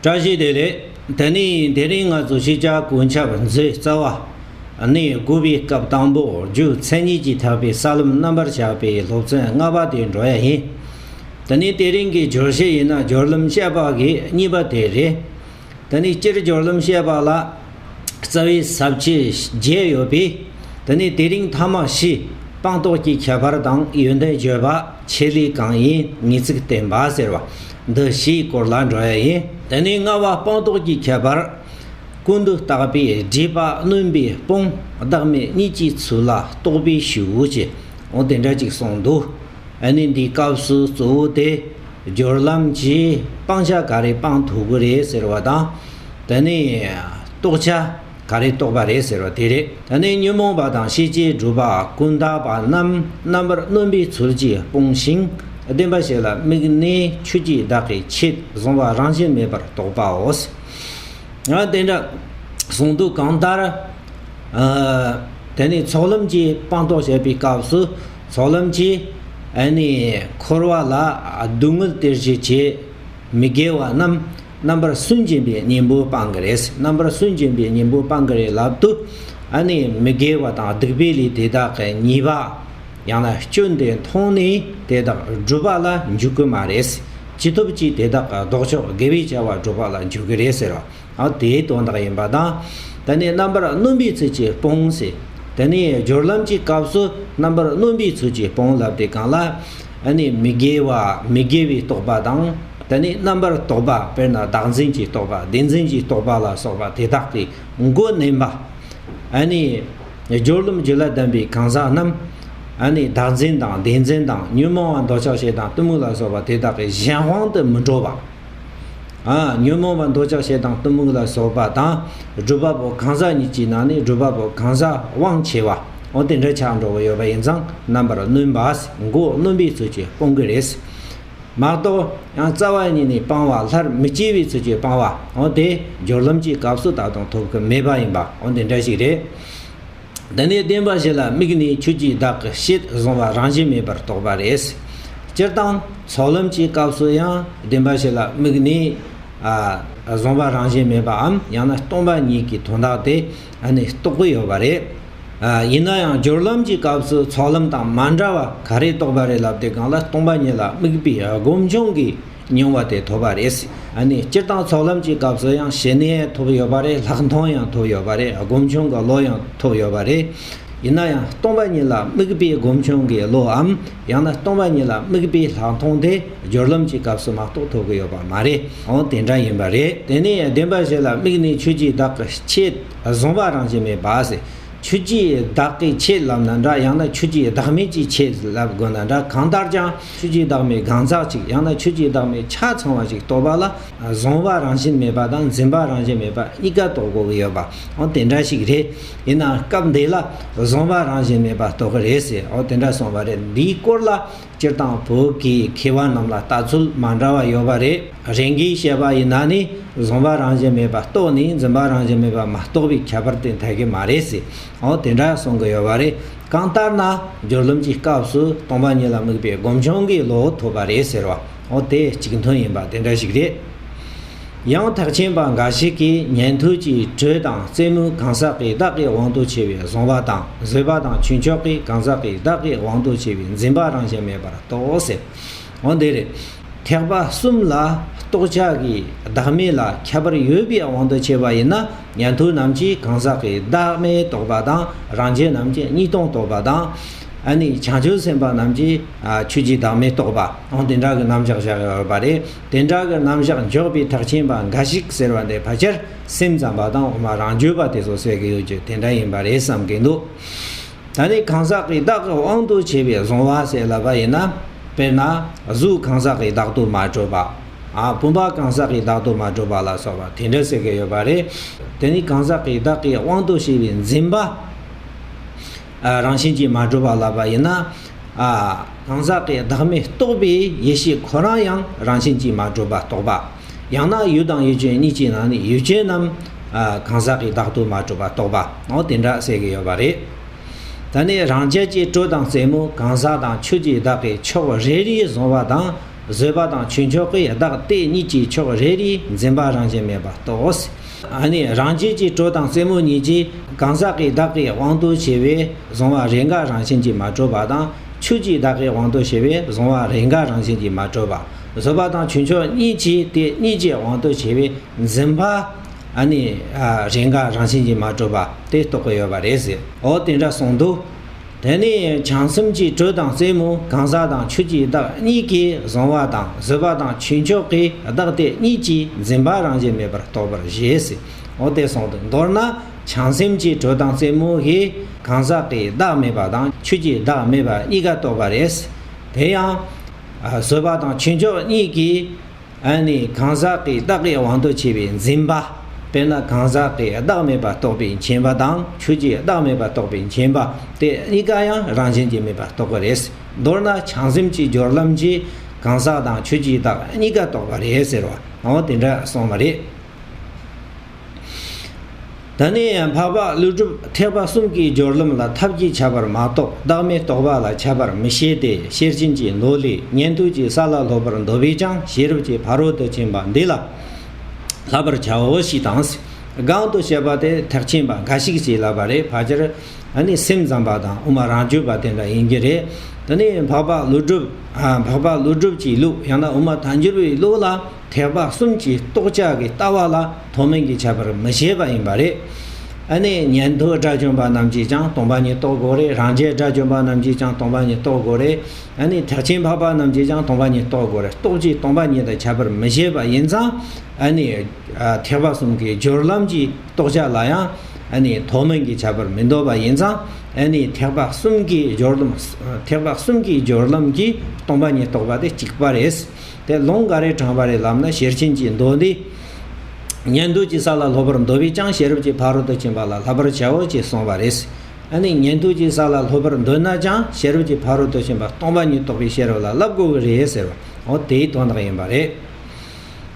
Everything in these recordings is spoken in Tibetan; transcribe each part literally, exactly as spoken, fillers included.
བཀྲ་ཤིས་བདེ་ལེགས། དེ་ནས་དེ་རིང་ང་ཚོ་ཤེས་བྱ་གོ་ཁྱབ་མཛོད་རྩ་བ་ནས་དགུ་པའི་སྐབས་དང་པོ་རྒྱུ་མཚན་ཉིད་ཀྱི་ཐེག་པའི་ས་ལམ་རྣམ་པར་བཞག་པའི་སློབ་ཚན་ལྔ་པ་དེ་འགྲོ་ཡ་ཡིན། དེ་ནས་དེ་རིང་གི་སྦྱོར་བཤད་ཡིན་ན་སྦྱོར་ལམ་བཤད་པ་གི་གཉིས་པ་དེ་རེད། དེ་ནས་སྤྱིར་སྦྱོར་ལམ་བཤད་པ་ལ་རྩ་བའི་ས་བཅད་བརྒྱད་ཡོད་པས། དེ་ནས་དེ་རིང་ཐ་མ་བཞི་སྤངས་རྟོགས་ཀྱི་ཁྱད་པར་དང་ཡོན་ཏན་བརྗོད་པ་ཆེད་ལས་གང་ཡིན་ངེས་ཚིག་བསྟན་པ་ཟེར་བ་འདི་བཞིའི་སྐོར་ལ་འགྲོ་ཡ་ཡིན། དེ་ནས་ལྔ་པ་སྤངས་རྟོགས་ཀྱི་ཁྱད་པར། ཀུན་ཏུ་བརྟགས་པས་སྒྲིབ་པ་གནོན་པས་སྤོང་། བདག་མེད་གཉིས་ཀྱི་ཚུལ་ལ་རྟོག་པས་ཞུགས་ཅེས་འོ་དེ་འདྲ་ཅིག་གསུངས་འདུག་ཨ་ནི་འདིའི་སྐབས་སུ་གཙོ་བོ་དེ་སྦྱོར་ལམ་གྱིས་སྤང་བྱ་ག་རེ་སྤང་ཐུབ་ཀྱི་རེད་ཟེར་བ་དང་། དེ་ནས་རྟོགས་བྱ་ག་རེ་རྟོགས་པ་རེད་ཟེར་བ་དེ་རེད། དེ་ནས་ཉོན་མོངས་པ་དང་ཤེས་བྱའི་སྒྲིབ་པ་ཀུན་བརྟགས་པ་རྣམས་རྣམ་པར་གནོན་པའི་ཚུལ་གྱིས་སྤོང་ཞིང་བདེན་པ་བཞི་ལ་དམིགས་ནས་ཆོས་ཀྱི་བདག་གི་ཆེད་གཟུང་བ་རང་བཞིན་མེད་པར་རྟོགས་པའོ། ཡང་དེ་འདྲ་གསུངས་འདུག་གང་ལྟར། ཨ། དེ་ནས་ཚོགས་ལམ་གྱི་སྤངས་རྟོགས་བྱེད་པའི་སྐབས་སུ་ཚོགས་ལམ་གྱི་ཨ་ནི་འཁོར་བ་ལ་སྡུག་བསྔལ་སྟེར་བྱེད་ཀྱི་མི་དགེ་བ་རྣམས་རྣམ་པར་སུན་འབྱིན་པའི་གཉེན་པོ་སྤང་གི་རེད། རྣམ་པར་སུན་འབྱིན་པའི་གཉེན་པོ་སྤང་གི་རེད་ལབ་དུས་ཨ་ནི་མི་དགེ་བ་དང་སྡིག་པའི་ལས་དེ་དག་གི་ཉེས་པ་ཡང་ན་སྐྱོན་དེ་མཐོང་ནས་དེ་དག་སྒྲུབ་པ་ལ་འཇུག་གི་མ་རེད། ཅི་ཐུབ་ཀྱིས་དེ་དག་གི་ལྡོག་ཕྱོགས་དགེ་བའི་བྱ་བ་སྒྲུབ་པ་ལ་འཇུག་གི་རེད་ཟེར་བ། ཨ་དེའི་དོན་དག་ཡིན་པ་དང་། དེ་ནས་རྣམ་པར་གནོན་པའི་ཚུལ་གྱིས་སྤོང་ཟེར། དེ་ནས་སྦྱོར་ལམ་གྱི་སྐབས་སུ་རྣམ་པར་གནོན་པའི་ཚུལ་གྱིས་སྤོང་ལབ་དེ་གང་ལ། ཨ་ནི་མི་དགེ་བ་མི་དགེ་བའི་རྟོག་པ་དང་། དེ་ནས་རྣམ་པར་རྟོག་པ་དཔེར་ན་བདག་འཛིན་གྱི་རྟོག་པ་བདེན་འཛིན་གྱི་རྟོག་པ་ལ་སོགས་པ་དེ་དག་གི་མགོ་མནན་པ། ཨ་ནི་སྦྱོར་ལམ་རྒྱུད་ལ་ལྡན་པའི་གང་ཟག་རྣམས་ཨ་ནི་བདག་འཛིན་དང་བདེན་འཛིན་དང་ཉོན་མོངས་པ་འདོད་ཆགས་ཞེ་སྡང་གཏི་མུག་ལ་སོགས་པ་དེ་དག་གི་གཞན་དབང་དུ་མི་འགྲོ་བ། ཨ། ཉོན་མོངས་པ་འདོད་ཆགས་ཞེ་སྡང་གཏི་མུག་ལ་སོགས་པ་དང་སྒྲིབ་པ་པོ་གང་ཟག་གཉིས་ཀྱི་ནང་ནས་སྒྲིབ་པ་པོ་གང་ཟག་དབང་ཆེ་བ་འོ་དེ་འདྲ་ཆགས་འགྲོ་གི་ཡོད་པ་ཡིན་ཙང་རྣམ་པར་གནོན་པ་མགོ་གནོན་པའི་ཚུལ་གྱིས་སྤོང་གི་རེད། མ་གཏོགས་ཡང་རྩ་བ་ཉིད་ནས་སྤང་བ་སླར་མི་སྐྱེ་བའི་ཚུལ་གྱིས་སྤང་བ་འོ་དེ་སྦྱོར་ལམ་གྱི་སྐབས་སུ་ད་དུང་ཐོབ་ཀྱི་མེད་པ་ཡིན་པ་འོ་དེ་འདྲ་ཞིག་རེད། དེ་ནས་བདེན་པ་བཞི་ལ་དམིགས་ནས་ཆོས་ཀྱི་བདག་གི་བྱེད་གཟུང་བ་རང་བཞིན་མེད་པར་རྟོགས་པ་རེད། སྤྱིར་བཏང་ཚོགས་ལམ་གྱི་སྐབས་སུ་ཡང་བདེན་པ་བཞི་ལ་དམིགས་ནས་ཨ་གཟུང་བ་རང་བཞིན་མེད་པའམ་ཡང་ན་སྟོང་པ་ཉིད་ཀྱི་དོན་དག་དེ་ཨ་ནི་རྟོགས་ཀྱི་ཡོད་པ་རེད། ཨ་ཡིན་ན་ཡང་སྦྱོར་ལམ་གྱི་སྐབས་སུ་ཚོགས་ལམ་དང་མ་འདྲ་བ་ག་རེ་རྟོགས་པ་རེད་ལབ་དུས་སྒང་ལ་སྟོང་པ་ཉིད་ལ་དམིགས་པའི་སྒོམ་བྱུང་གི་མྱོང་བ་དེ་ཐོབ་པ་རེད། ཨ་ནི་སྤྱིར་བཏང་ཚོགས་ལམ་གྱི་སྐབས་སུ་ཡང་ཞི་གནས་ཐོབ་ཡོད་པ་རེད། ལྷག་མཐོང་ཡང་ཐོབ་ཡོད་པ་རེད། སྒོམ་བྱུང་གི་བློ་ཡང་ཐོབ་ཡོད་པ་རེད། ཡིན་ན་ཡང་སྟོང་པ་ཉིད་ལ་དམིགས་པའི་སྒོམ་བྱུང་གི་བློའམ་ཡང་ན་སྟོང་པ་ཉིད་ལ་དམིགས་པའི་ལྷག་མཐོང་དེ་སྦྱོར་ལམ་གྱི་སྐབས་སུ་མ་གཏོགས་ཐོབ་ཀྱི་ཡོད་པ་མ་རེད། འོ་དེ་འདྲ་ཡིན་པ་རེད། དེ་ནས་བདེན་པ་བཞི་ལ་དམིགས་ནས་ཆོས་ཀྱི་བདག་གི་ཆེད་གཟུང་བ་རང་བཞིན་མེད་པ་ཟེར། ཆོས་ཀྱི་བདག་གི་ཆེད་ལབ་ན་འདྲ། ཡང་ན་ཆོས་ཀྱི་བདག་མེད་ཀྱི་ཆེད་ལབ་དགོས་ན་འདྲ། གང་ལྟར་ཀྱང་ཆོས་ཀྱི་བདག་མེད་གང་ཟག་ཅིག་ཡང་ན་ཆོས་ཀྱི་བདག་མེད་ཆ་ཚང་བ་ཞིག་རྟོགས་པ་ལ་གཟུང་བ་རང་བཞིན་མེད་པ་དང་འཛིན་པ་རང་བཞིན་མེད་པ་གཉིས་ཀ་རྟོགས་དགོས་ཀྱི་ཡོད་པ་འོ་དེ་འདྲ་ཞིག་རེད། ཡིན་ན་སྐབས་འདི་ལ་གཟུང་བ་རང་བཞིན་མེད་པ་རྟོགས་ཀྱི་རེད་ཟེར་འོ་དེ་འདྲ་གསུངས་པ་རེད། འདིའི་སྐོར་ལ་སྤྱིར་བཏང་བོད་ཀྱི་མཁས་པ་རྣམས་ལ་ལྟ་ཚུལ་མ་འདྲ་བ་ཡོད་པ་རེད། རང་གིས་བཤད་པ་ཡིན་ན་ནི་གཟུང་བ་རང་བཞིན་མེད་པ་རྟོགས་ནས་འཛིན་པ་རང་བཞིན་མེད་པ་མ་རྟོགས་པའི་ཁྱད་པར་དེ་འཐད་ཀྱི་མ་རེད་ཟེར། འོ་དེ་འདྲ་གསུང་གི་ཡོད་པ་རེད། གང་ལྟར་ན་སྦྱོར་ལམ་གྱི་སྐབས་སུ་སྟོང་པ་ཉིད་ལ་དམིགས་པའི་སྒོམ་བྱུང་གི་བློ་ཐོབ་པ་རེད་ཟེར་བ་འོ་དེ་གཅིག་མཐུན་ཡིན་པ་དེ་འདྲ་ཞིག་རེད། ཡང་ཐེག་ཆེན་པ་འགའ་ཞིག་གིས་ཉན་ཐོས་ཀྱི་དྲོད་དང་རྩེ་མོའི་གང་ཟག་གི་བདག་གི་དབང་དུ་བྱས་པའི་གཟུང་བ་དང་བཟོད་པ་དང་ཆོས་མཆོག་གི་གང་ཟག་གི་བདག་གི་དབང་དུ་བྱས་པའི་འཛིན་པ་རང་བཞིན་མེད་པར་རྟོགས་ཟེར། འོ་འདི་རེད། ཐེག་པ་གསུམ་ལ་རྟོགས་བྱ་གི་བདག་མེད་ལ་ཁྱད་པར་ཡོད་པའི་དབང་དུ་བྱས་པ་ཡིན་ན་ཉན་ཐོས་རྣམས་ཀྱིས་གང་ཟག་གི་བདག་མེད་རྟོགས་པ་དང་རང་རྒྱལ་རྣམས་ཀྱིས་གཉིས་སྟོང་རྟོགས་པ་དང་། ཨ་ནི་བྱང་ཆུབ་སེམས་དཔའ་རྣམས་ཀྱིས་ཨ་ཆོས་ཀྱི་བདག་མེད་རྟོགས་པ་འོ་དེ་འདྲ་གི་རྣམ་གཞག་བཞག་ཡོད་པ་རེད། དེ་འདྲ་གི་རྣམ་གཞག་འཇོག་པའི་ཐེག་ཆེན་པ་འགའ་ཞིག་ཟེར་བ་འདི་ཕལ་ཆེར་སེམས་ཙམ་པ་དང་དབུ་མ་རང་རྒྱུད་པ་དེ་ཚོ་ཟེར་གི་ཡོད་ཀྱི་དེ་འདྲ་ཡིན་པ་རེད་བསམ་གི་འདུག་ད་ནི་གང་ཟག་གི་བདག་གི་དབང་དུ་བྱས་པའི་གཟུང་བ་ཟེར་ལབ་པ་ཡིན་ན། དཔེར་ན་གཟུགས་གང་ཟག་གི་བདག་ཏུ་མ་གྲུབ་པ། ཨ་བུམ་པ་གང་ཟག་གི་བདག་ཏུ་མ་གྲུབ་པ་ལ་སོགས་པ་དེ་འདྲ་ཟེར་གི་ཡོད་པ་རེད། དེ་ནི་གང་ཟག་གི་བདག་གི་དབང་དུ་བྱས་པའི་འཛིན་པ་ཨ་རང་བཞིན་གྱིས་མ་གྲུབ་པ་ལབ་པ་ཡིན་ན། ཨ་གང་ཟག་གི་བདག་མེད་རྟོགས་པའི་ཡེ་ཤེས་ཁོ་རང་ཡང་རང་བཞིན་གྱིས་མ་གྲུབ་པ་རྟོགས་པ། ཡང་ན་ཡུལ་དང་ཡུལ་ཅན་གཉིས་ཀྱི་ནང་ནས་ཡུལ་ཅན་རྣམས་ཨ་གང་ཟག་གི་བདག་ཏུ་མ་གྲུབ་པ་རྟོགས་པ་འོ་དེ་འདྲ་ཟེར་གི་ཡོད་པ་རེད། ད་ནི་རང་རྒྱལ་གྱི་དྲོད་དང་རྩེ་མོ་གང་ཟག་དང་ཆོས་ཀྱི་བདག་གི་ཕྱོགས་རེ་རེའི་གཟུང་བ་དང་ བཟོད་པ་དང་ཆོས་མཆོག་གིས་བདག་དེ་གཉིས་ཀྱི་ཕྱོགས་རེ་རེའི་འཛིན་པ་རང་བཞིན་མེད་པར་རྟོགས། ཨ་ནི་རང་རྒྱལ་གྱི་དྲོད་དང་རྩེ་མོ་གཉིས་ཀྱིས་གང་ཟག་གི་བདག་གི་དབང་དུ་བྱས་པའི་གཟུང་བ་རེས་འགའ་རང་བཞིན་གྱིས་མ་གྲུབ་པ་དང་། ཆོས་ཀྱི་བདག་གི་དབང་དུ་བྱས་པའི་གཟུང་བ་རེས་འགའ་རང་བཞིན་གྱིས་མ་གྲུབ་པ། བཟོད་པ་དང་ཆོས་མཆོག་གཉིས་ཀྱིས་དེ་གཉིས་ཀྱི་དབང་དུ་བྱས་པའི་འཛིན་པ། ཨ་ནི་ཨ་རེས་འགའ་རང་བཞིན་གྱིས་མ་གྲུབ་པ་དེ་རྟོགས་ཀྱི་ཡོད་པ་རེད་ཟེར། འོ་དེ་འདྲ་གསུངས་འདུག། དེ་ནས་བྱང་སེམས་ཀྱི་དྲོད་དང་རྩེ་མོ་གང་ཟག་དང་ཆོས་ཀྱི་བདག་གཉིས་ཀྱིས་གཟུང་བ་དང་བཟོད་པ་དང་ཆོས་མཆོག་གིས་བདག་དེ་གཉིས་ཀྱི་འཛིན་པ་རང་བཞིན་མེད་པར་རྟོགས་པར་བཞེད་ཟེར། འོ་དེ་གསུངས་འདུག། མདོར་ན་བྱང་སེམས་ཀྱི་དྲོད་དང་རྩེ་མོ་གིས་གང་ཟག་གི་བདག་མེད་པ་དང་ཆོས་ཀྱི་བདག་མེད་པ་གཉིས་ཀ་རྟོགས་པ་རེད། དེ་ཡང་ཨ་བཟོད་པ་དང་ཆོས་མཆོག་གཉིས་ཀྱིས་ཨ་ནི་གང་ཟག་གི་བདག་གི་དབང་དུ་བྱས་པའི་འཛིན་པ། དཔེར་ན་གང་ཟག་གི་བདག་མེད་པ་རྟོགས་པའི་མཁྱེན་པ་དང་ཆོས་ཀྱི་བདག་མེད་པ་རྟོགས་པའི་མཁྱེན་པ་དེ་གཉིས་ཀ་ཡང་རང་བཞིན་གྱིས་མེད་པར་རྟོགས་པ་རེད། མདོར་ན་བྱང་སེམས་ཀྱི་སྦྱོར་ལམ་གྱིས་གང་ཟག་དང་ཆོས་ཀྱི་བདག་གཉིས་ཀ་རྟོགས་པ་རེད་ཟེར་བ། འོ་དེ་འདྲ་གསུངས་པ་རེད། ད་ནི་འཕགས་པ་ཀླུ་སྒྲུབ་ཐེག་པ་གསུམ་གྱི་སྦྱོར་ལམ་ལ་ཐབས་ཀྱིས་ཁྱབ་པར་མ་རྟོགས། བདག་མེད་རྟོགས་པ་ལ་ཁྱབ་པར་མི་ཤེས་ཏེ། ཤེར་ཕྱིན་གྱི་མདོ་ལས། ཉན་ཐོས་ཀྱི་ས་ལ་སློབ་པར་འདོད་པས་ཀྱང་ཤེས་རབ་ཀྱི་ཕ་རོལ་ཏུ་ཕྱིན་པ་འདི་ལ་བསླབ་པར་བྱའོ་ཞེས་དང་། གོང་དུ་བཤད་པ་དེ་ཐེག་ཆེན་པ་འགའ་ཞིག་ཅེས་ལབ་པ་རེད། ཕལ་ཆེར་ཨ་ནི་སེམས་ཙམ་པ་དང་དབུ་མ་རང་རྒྱུད་པ་དེ་འདྲ་ཡིན་གྱི་རེད། དེ་ནས་འཕགས་པ་ཀླུ་སྒྲུབ་ཨ་འཕགས་པ་ཀླུ་སྒྲུབ་ཀྱི་ལུགས། ཡང་ན་དབུ་མ་ཐལ་འགྱུར་བའི་ལུགས་ལ། ཐེག་པ་གསུམ་གྱི་རྟོགས་བྱ་གི་ལྟ་བ་ལ་མཐོ་དམན་གྱིས་ཁྱབ་པར་མི་བྱེད་པ་ཡིན་པ་རེད། ཨ་ནི་ཉན་ཐོས་དགྲ་བཅོམ་པ་རྣམས་ཀྱིས་ཀྱང་སྟོང་པ་ཉིད་རྟོགས་དགོས་རེད། རང་རྒྱལ་དགྲ་བཅོམ་པ་རྣམས་ཀྱིས་ཀྱང་སྟོང་པ་ཉིད་རྟོགས་དགོས་རེད། ཨ་ནི་ཐེག་ཆེན་འཕགས་པ་རྣམས་ཀྱིས་ཀྱང་སྟོང་པ་ཉིད་རྟོགས་དགོས་རེད། རྟོགས་བྱའི་སྟོང་པ་ཉིད་དུ་ཁྱབ་པར་མི་བྱེད་པ་ཡིན་ཙང་། ཨ་ནི་ཨ་ཐེག་པ་གསུམ་གྱི་སྦྱོར་ལམ་གྱི་རྟོགས་བྱ་ལ་ཡང་ཨ་ནི་མཐོ་དམན་གྱིས་ཁྱབ་པར་མི་འདོད་པ་ཡིན་ཙང་། ཨ་ནི་ཐེག་པ་གསུམ་གྱི་སྦྱོར་ལམ། ཐེག་པ་གསུམ་གྱི་སྦྱོར་ལམ་གྱིས་སྟོང་པ་ཉིད་རྟོགས་པ་དེ་གཅིག་པ་རེད། དེ་ལུང་ག་རེ་དྲངས་པ་རེད་ལབ་ན། ཤེར་ཕྱིན་གྱི་མདོ་འདི། ཉན་ཐོས་ཀྱི་ས་ལ་སློབ་པར་འདོད་པས་ཀྱང་ཤེས་རབ་ཀྱི་ཕ་རོལ་ཏུ་ཕྱིན་པ་ལ་བསླབ་པར་བྱའོ་ཞེས་གསུངས་པ་རེད། ཨ་ནི་ཉན་ཐོས་ཀྱི་ས་ལ་སློབ་པར་འདོད་ན་ཀྱང་ཤེས་རབ་ཀྱི་ཕ་རོལ་ཏུ་ཕྱིན་པ་སྟོང་པ་ཉིད་རྟོགས་པའི་ཤེས་རབ་ལ་བསླབ་དགོས་ཀྱི་རེད་ཟེར་བ། འོ་དེའི་དོན་དག་ཡིན་པ་རེད།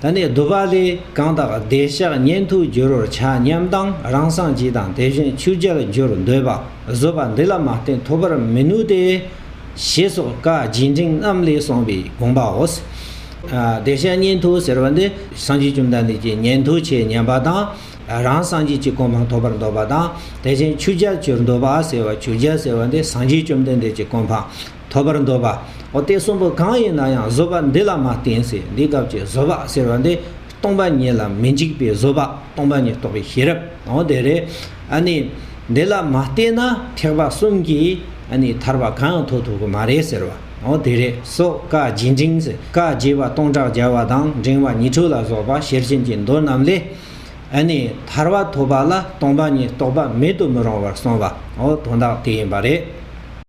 ད་ནི་བསྡུ་བ་ལས། གང་དག་བདེ་གཤེགས་ཉན་ཐོས་འགྱུར་བར་བྱ་སྙམ་དང་། རང་སངས་རྒྱས་དང་དེ་བཞིན་ཆོས་རྒྱལ་འགྱུར་འདོད་པ། བཟོད་པ་འདི་ལ་མ་བརྟེན་ཐོབ་པར་མི་ནུས་ཏེ། ཞེས་སོགས་བཀའ་རྒྱས་འབྲིང་རྣམས་ལས་གསུངས་པའི་དགོངས་པའོ། ཨ་བདེ་གཤེགས་ཉན་ཐོས་ཟེར་བ་འདི་སངས་རྒྱས་བཅོམ་ལྡན་འདས་ཀྱི་ཉན་ཐོས་ཆེ་སྙམ་པ་དང་། རང་སངས་རྒྱས་ཀྱི་གོ་འཕང་ཐོབ་པར་འདོད་པ་དང་། དེ་བཞིན་ཆོས་རྒྱལ་འགྱུར་འདོད་པ་ཟེར་བ། ཆོས་རྒྱལ་ཟེར་བ་འདི་སངས་རྒྱས་བཅོམ་ལྡན་འདས་ཀྱི་གོ་འཕང་ཐོབ་པར་འདོད་པ། འོ་དེ་གསུམ་པོ་གང་ཡིན་ན་ཡང་བཟོད་པ་འདི་ལ་མ་བརྟེན་ཟེར། འདི་སྐབས་ཀྱི་བཟོད་པ་ཟེར་བ་འདི་སྟོང་པ་ཉིད་ལ་མི་འཇིགས་པའི་བཟོད་པ། སྟོང་པ་ཉིད་རྟོགས་པའི་ཤེས་རབ། འོ་དེ་རེད། ཨ་ནི་འདི་ལ་མ་བརྟེན་ན་ཐེག་པ་གསུམ་གྱི་ཨ་ནི་ཐར་པ་གང་ཡང་ཐོབ་ཐུབ་ཀྱི་མ་རེད་ཟེར་བ། འོ་དེ་རེད། སོགས་བཀའ་རྒྱས་འབྲིང་ཟེར། བཀའ་རྒྱས་པ་སྟོང་ཕྲག་བརྒྱ་པ་དང་འབྲིང་བ་ཉི་ཁྲི་ལ་སོགས་པ་ཤེར་ཕྱིན་གྱི་མདོ་རྣམས་ལས། ཨ་ནི་ཐར་པ་ཐོབ་པ་ལ་སྟོང་པ་ཉིད་རྟོགས་པ་མེད་དུ་མི་རུང་བར་གསུངས་པ། འོ་དོན་དག་དེ་ཡིན་པ་རེད།